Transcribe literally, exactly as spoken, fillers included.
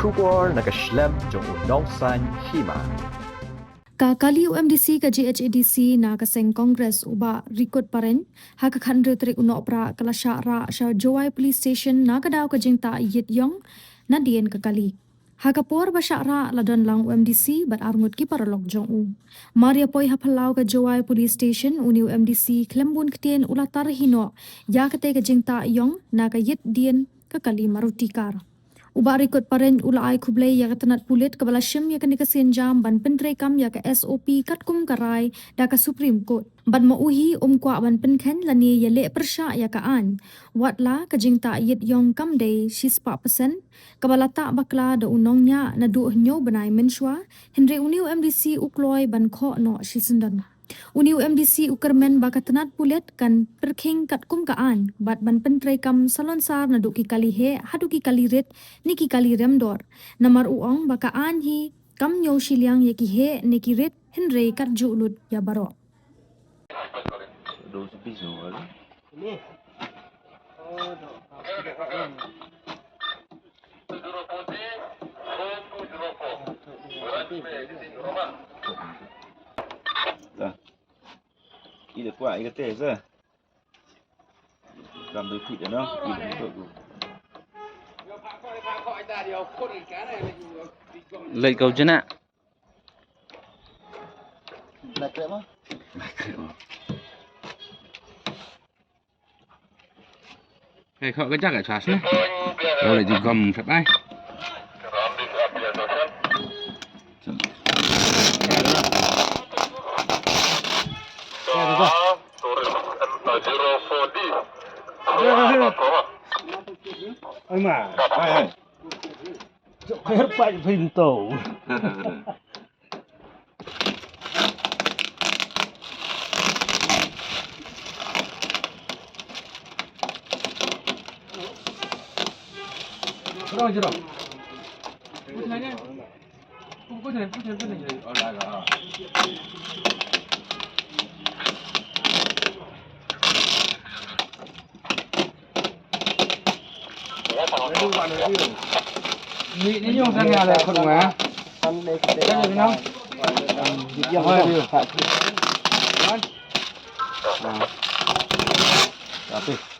Khubor na ka shlem jong u Nongsaiñ Hima. Ka kali u M D C ka G H A D C na ka seng Congress u Bah Rikut Pareñ, ha ka khathynriew tarik u Nohprah ka la shah rah sha Jowai Police Station na ka daw ka jingtah ïit ïong nadien ka kali. Ha ka por ba shah rah la don lang u M D C bad arngut ki paralok jong u. Mar ïa poi ha phyllaw ka Jowai Police Station, une u M D C khlem bun ktien u la tar hi noh ïa katei ka jingtah ïong na ka ïit dien ka kali Maruti car. U Bah Rikut Pareñ u la ai khublei ïa ka tnat pulit kaba la shim ïa kane ka sienjam ban pyntreikam ïa ka S O P katkum ka rai da ka Supreme Court. Bad ma u hi um kwah ban pynkheiñ lane ïaleh pyrshah ïa ka aiñ. Wat la ka jingtah ïit ïong kam dei shispah percent kaba la tah bakla da u nongñiah naduh hynñiew bnai mynshuwa, hynrei une u M D C u kloi ban khoh noh shisyndon. Une u M D C u kyrmen ba ka tnat pulit kan pyrkhing katkum ka aiñ bad ban pyntreikam salonsar naduh ki kali heh haduh ki kali rit ne ki kali remdor. Namar u ong ba ka aiñ hi kam ñiew shiliang ïa ki heh ne ki rit, hynrei kat juh lut ïa baroh. Ila kwah ila te sa. Kam dei thik ano. Leit kau jena. Hei, kau ka jaga chas ne. Kau lagi gom sep ai. Oi ma. Hai, hai. Jok khair pai phin to. Jero, jero. Ni ni yung sang ya le khun wa. Sang le khun. Sang le khun. Yang. Hai, tu. Hai. Ah. Tapi.